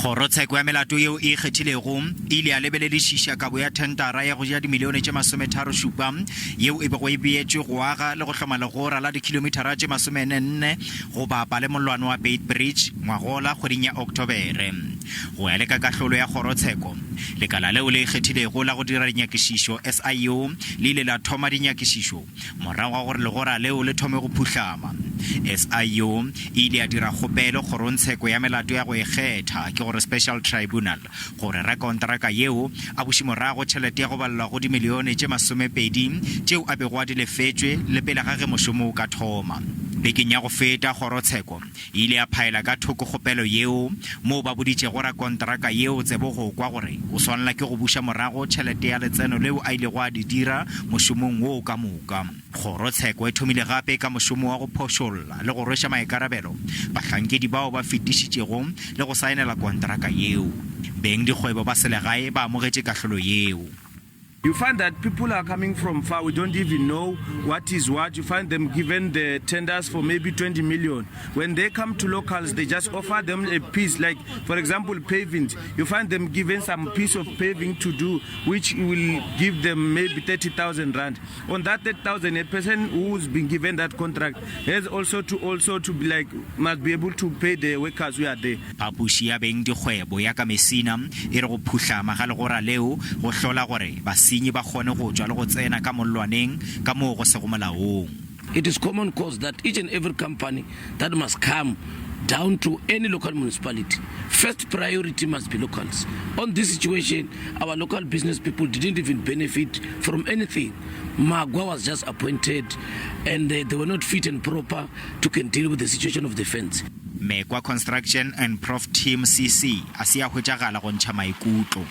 Kgorotsheko ya melato yeo e ikgethilego e ile ya lebeledišiša kabo ya thentara ya go ja dimilione tše masometharošupa yeo e bego e beetšwe go aga le go hloma legora la dikhilomithara tše masomenne go bapa le mollwane wa Beitbridge ngwagola kgweding ya Oktobere. Go ya le ka kahlolo ya kgorotsheko, lekala leo le ikgethilego la go dira dinyakišišo, SIU, le ile la thoma dinyakišišo Morago ga gore legora leo le thome go phuhlama, SIU e ile ya dira kgopelo kgorongtsheko ya melato ya go ikgetha, ke gore Special Tribunal, gore rakontraka yeo a buše morago tšhelete ya go balelwa go dimilione tše masomepedi tšeo a bego a di lefetšwe le pele ga ge mošomo o ka thoma. Bekeng ya go feta, kgorotsheko E ile ya phaela ka thoko kgopelo yeo, moo ba boditšego rakonteraka yeo tsebo go kwa gore o swanela ke go buša morago tšhelete ya letseno leo a ilego a di dira mošomong woo ka moka. Kgorotsheko e thomile gape ka mošomo wa go phošolla le go rweša maikarabelo bahlankedi bao ba fetišitšego le go saenela konteraka yeo. Bengdikgwebo ba selegae ba amogetše kahlolo yeo. You find that people are coming from far, we don't even know what is what. You find them given the tenders for maybe 20 million. When they come to locals, they just offer them a piece, like for example, paving. You find them given some piece of paving to do, which will give them maybe 30,000 rand. On that 30,000, a person who's been given that contract has also to also to be like must be able to pay the workers who are there. Phapoši ya bengdikgwebo ya ka Messina e re go phuhlama ga legora leo go hlola gore basenyi ba kgone go tšwa le go tsena ka mollwaneng ka moo go sego molaong. It is common cause that each and every company that must come down to any local municipality, first priority must be locals. On this situation, our local business people didn't even benefit from anything. Magwa was just appointed and they, they were not fit and proper to can deal with the situation of the fence. Mekwa Construction and Prof Team CC a se ya hwetšagala go ntšha maikutlo.